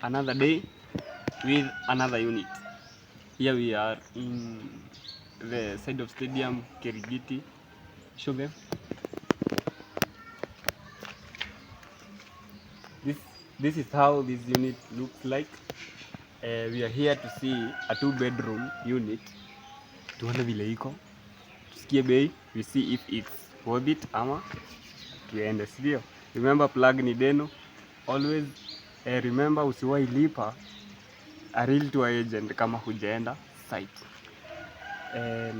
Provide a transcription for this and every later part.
Another day with another unit. Here we are in the side of stadium Kirigiti. Show them. This this is how this unit looks like. We are here to see a 2-bedroom unit. Tuone vile iko, tusikie bei, we see if it's worth it ama tuende, si ndio? Remember, plug ni Deno always. Remember usiwahi lipa a realtor agent kama hujaenda site.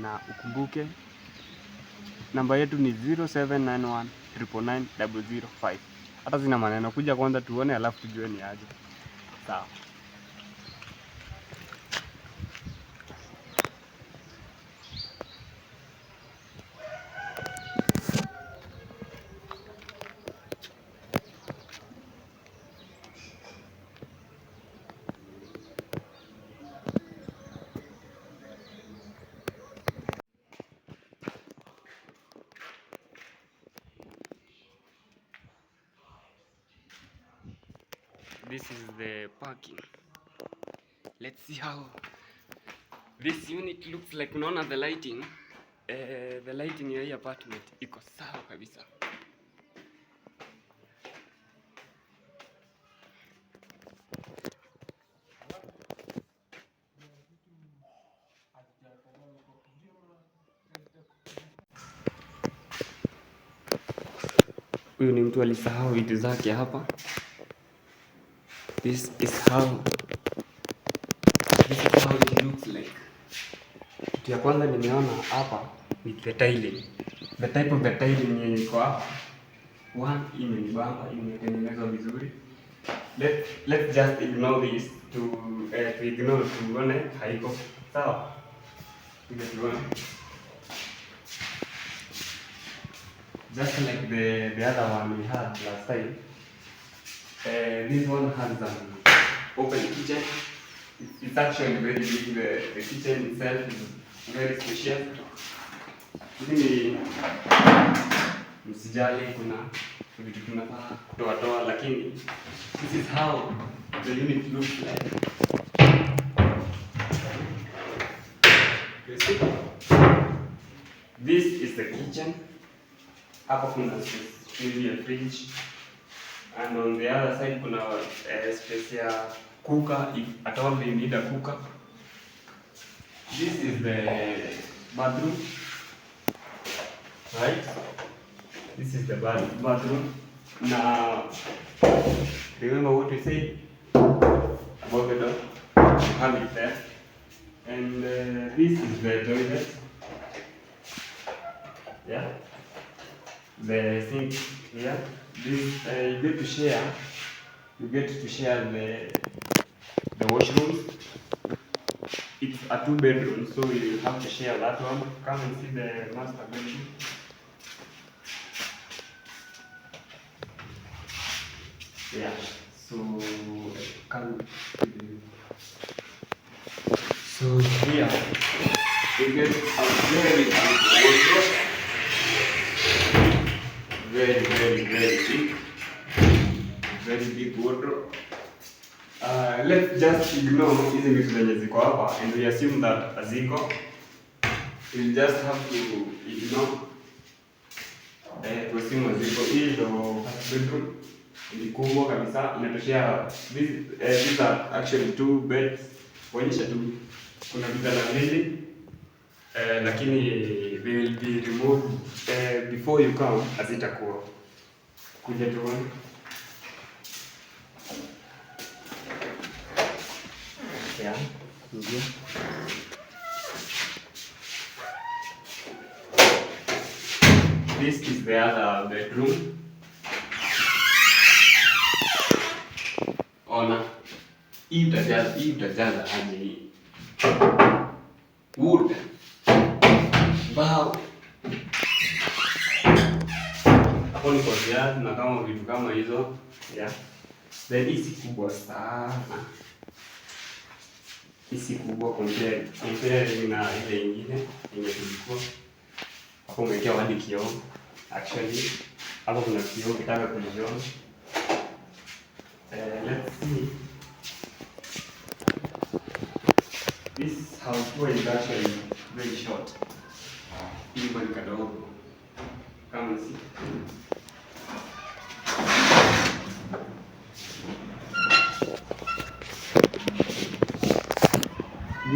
Na ukumbuke namba yetu ni 0791 999 005. Hata zina maneno, kuja kwanza tuone, alafu tujue ni aje. Sawa. This is the parking. Let's see how this unit looks like. Unaona the lighting, the lighting ya hii apartment iko sawa kabisa. Huyu ni mtu alisahau vitu zake hapa. This is how it looks like. Kitu ya kwanza nimeona hapa ni the tiling. The type of the tiling yenye iko hapa. One, imenibamba, imetengenezwa vizuri. Let's just ignore this to ignore tuone haiko. Sawa? Tuone tuone. Just like the other one we had last time. This one has an open kitchen. It's actually very big. The kitchen itself is very spacious. Lakini msijali, kuna vitu tunafaa kutoa toa, lakini this is how the unit looks like. You see? This is the kitchen. Hapa kuna space maybe a fridge, and on the other side kuna space ya cooker if at all you need a cooker. This is the bathroom, right? This is the bathroom. Now, remember what we said about the door? You have it there. And this is the toilet. Yeah, the sink here. This you get to share. You get to share the washrooms. It's a 2-bedroom, so you have to share that one. Come and see the master bedroom. Yeah, so come. So here you get a very big wardrobe. Very, very, very big. Very big wardrobe. Let's just ignore hizi vitu zenye ziko hapa and we assume that haziko. We just have to ignore. To assume haziko. Hii ndo first bedroom. Ni kubwa kabisa, inatoshea. These are actually 2 beds. Kuonyesha tu kuna vitanda mbili, lakini they will be removed before you come, hazitakuwa. Kuja tuone. Yeah, ingia. This is the other bedroom. Ona. Hii utajaza aje hii? Wood. Mbao. Hapo ni kwa viatu na kama vitu kama hizo. Yeah. Then hii si kubwa sana. Hii si kubwa compare na ile ingine yenye tulikuwa. Hapo umewekewa hadi kioo. Actually, hapo kuna kioo ukitaka kujiona. Let's see. House tour is actually very short. Nyumba ni kadogo. Come and see.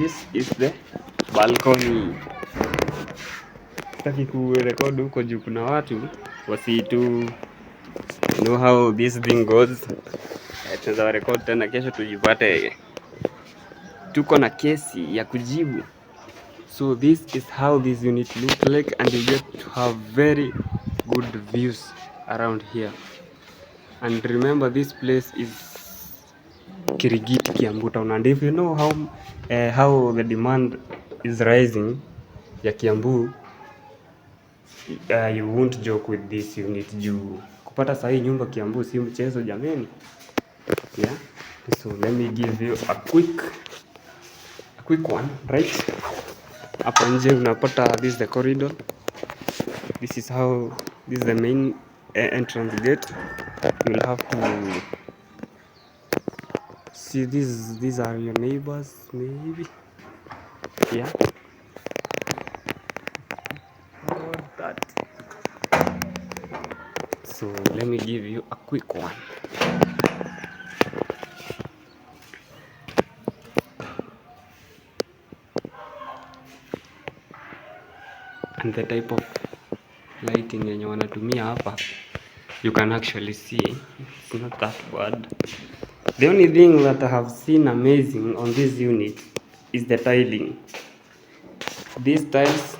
This is the balcony. Sitaki kurekodi huko juu kuna watu wasitu know how this thing goes. Tunaweza record tena kesho tujipate tuko na kesi ya kujibu. So this is how this unit look like, and you get to have very good views around here. And remember, this place is Kirigiti, Kiambu town, and if you know how the demand is rising ya Kiambu, you won't joke with this unit juu kupata sahi nyumba Kiambu si mchezo, jameni. Yeah, so let me give you a quick one, right? Hapa nje unapata this is the corridor. This is the main entrance gate. You'll have to see this. These are your neighbors, maybe. Yeah, about that. So let me give you a quick one. And the type of lighting yenye wanatumia hapa, you can actually see it's not that bad. The only thing that I have seen amazing on this unit is the tiling. These tiles,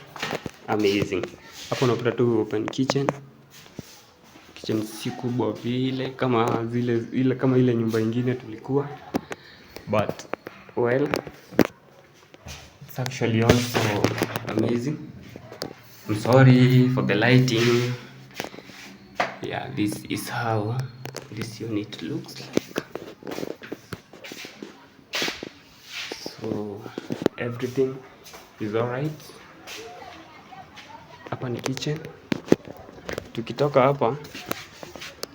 amazing. Hapo unapata tu open kitchen. Kitchen si kubwa vile kama zile ile kama ile nyumba ingine tulikuwa, but well, it's actually also amazing. I'm sorry for the lighting. Yeah, this is how this unit looks like. So everything is alright. Hapa ni kitchen. Tukitoka hapa,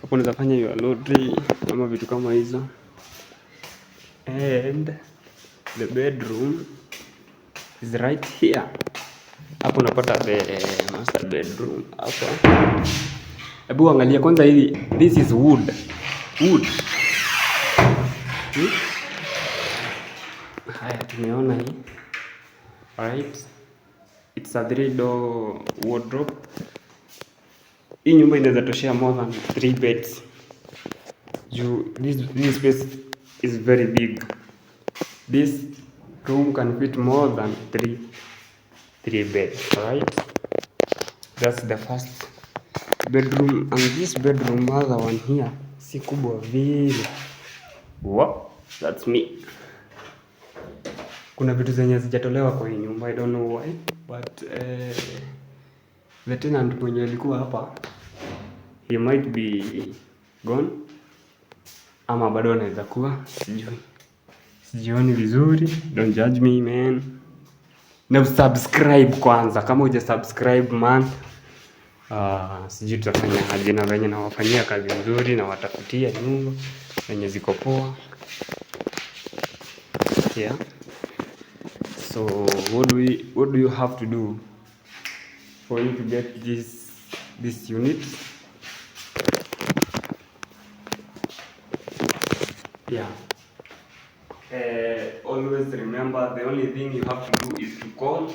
hapo unaweza fanya your laundry ama vitu kama hizo. And the bedroom is right here. Hapo unapata the master bedroom hapa. Hebu angalia kwanza hii, this is wood. Wood. Hmm? Haya, tumeona hii. Alright. It's a three door wardrobe. Hii nyumba inaweza toshea more than three beds. Juu this space is very big. This room can fit more than three beds, right? That's the first bedroom, and this bedroom, other one here, si kubwa vile. Wow, that's me. Kuna vitu zenye hazijatolewa kwa hii nyumba, I don't know why, but the tenant mwenye alikuwa hapa, he might be gone ama bado anaweza kuwa, sijui. Sijioni vizuri, don't judge me, man. Na subscribe kwanza, kama huja subscribe, man. Sijui tutafanya aje na venye nawafanyia kazi nzuri na watafutia nyumba venye ziko poa. Yeah. So what do you have to do for you to get this unit? Yeah. Always remember, the only thing you have to do is to call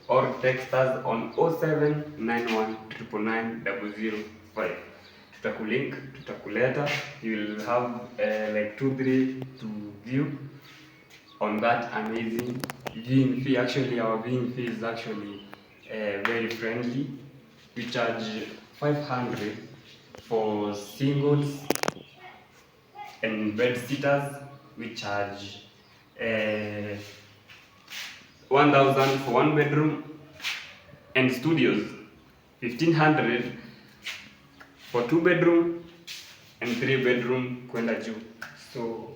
or text us on 0791 999 005. Tutakulink, tutakuleta. You will have like 2 3 to view on that amazing viewing fee. Actually, our viewing fee is actually very friendly. We charge 500 for singles and bed sitters. We charge 1000 for one bedroom, and studios 1500 for two bedroom and three bedroom kwenda juu. So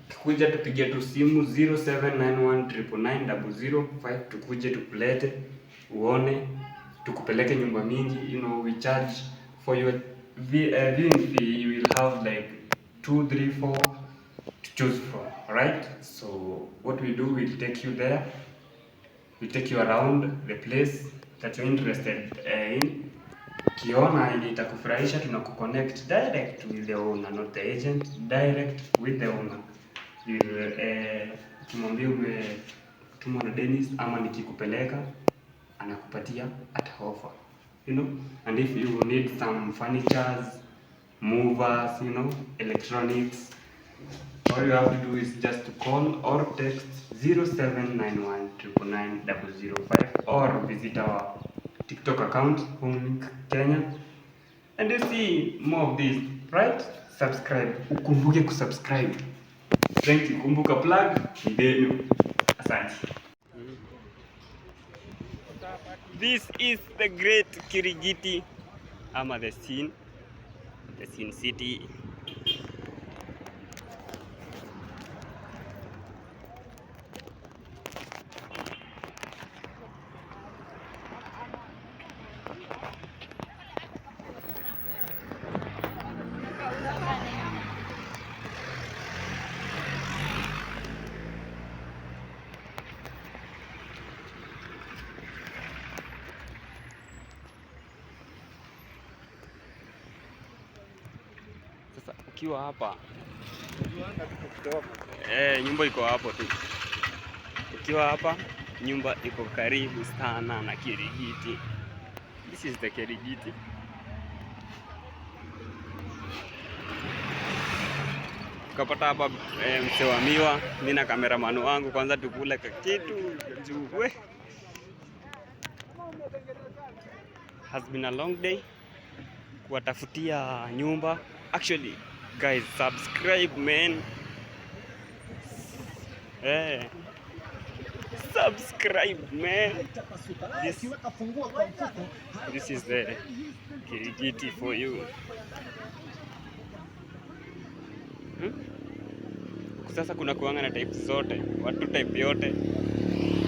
tukikuja tupigie tu simu 0791999005, tukuje tukulete uone, tukupeleke nyumba mingi. We charge for your viewing fee. You will have like 2 3 4 to choose from, right? So what we do, we'll take you there. We take you around the place that you're interested in. Ukiona yenye itakufurahisha, tunakuconnect direct with the owner, not the agent, direct with the owner. You will, ukimwambia umetumwa na Dennis ama nikikupeleka, anakupatia at offer. And if you need some furnitures, movers, electronics, all you have to do is just to call or text 0791 999 005 or visit our TikTok account, Homelink Kenya, and you see more of this, right? Subscribe. Ukumbuke kusubscribe. Thank you. Kumbuka plug ni. Asante. This is the great Kirigiti ama the scene city. Sasa ukiwa hapa, nyumba iko hapo tu. Ukiwa hapa, nyumba iko karibu sana na Kirigiti. This is the Kirigiti. Tukapata hapa mzee wa miwa, mimi na cameraman wangu, kwanza tukule kakitu juu we. Has been a long day kuwatafutia nyumba. Actually, guys, subscribe, man. Subscribe, man. This is the Kirigiti for you. Hmm? Sasa kuna kuanga na type zote, watu type yote,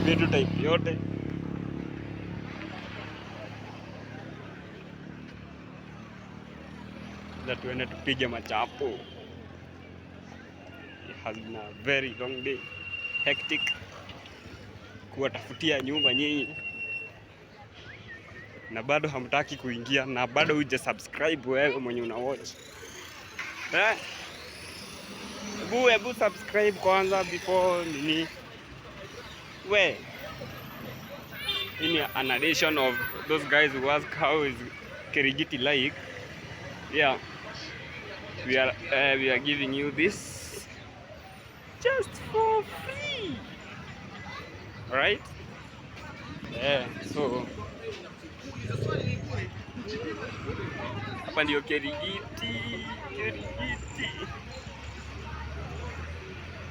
vitu type yote. Sasa tuende tupige machapo. It has been a very long day. Hectic. Kuwatafutia nyumba nyinyi na bado hamtaki kuingia na bado huja subscribe wewe mwenye una watch. Eh? Ebu subscribe kwanza before nini. We. In an addition of those guys who ask how is Kirigiti like. Yeah. We are giving you this just for free. Right? Yeah, so hapa ndio Kirigiti, Kirigiti.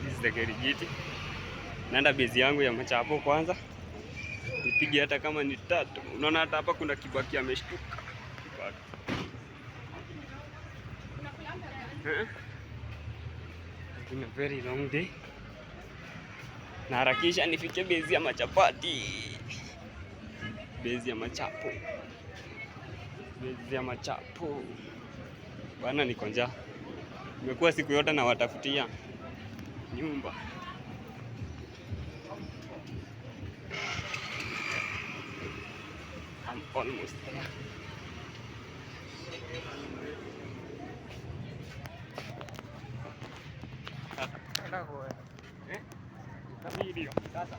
This is the Kirigiti. Naenda base yangu ya machapo kwanza, nipige hata kama ni tatu. Unaona hata hapa kuna Kibaki ameshtuka. Kibaki. Eh? It's been a very long day. Naharakisha nifike base ya machapati, base ya machapo, base ya machapo. Bana, niko njaa. Nimekuwa siku yote nawatafutia nyumba. I'm almost there. Eh? Video. Sasa.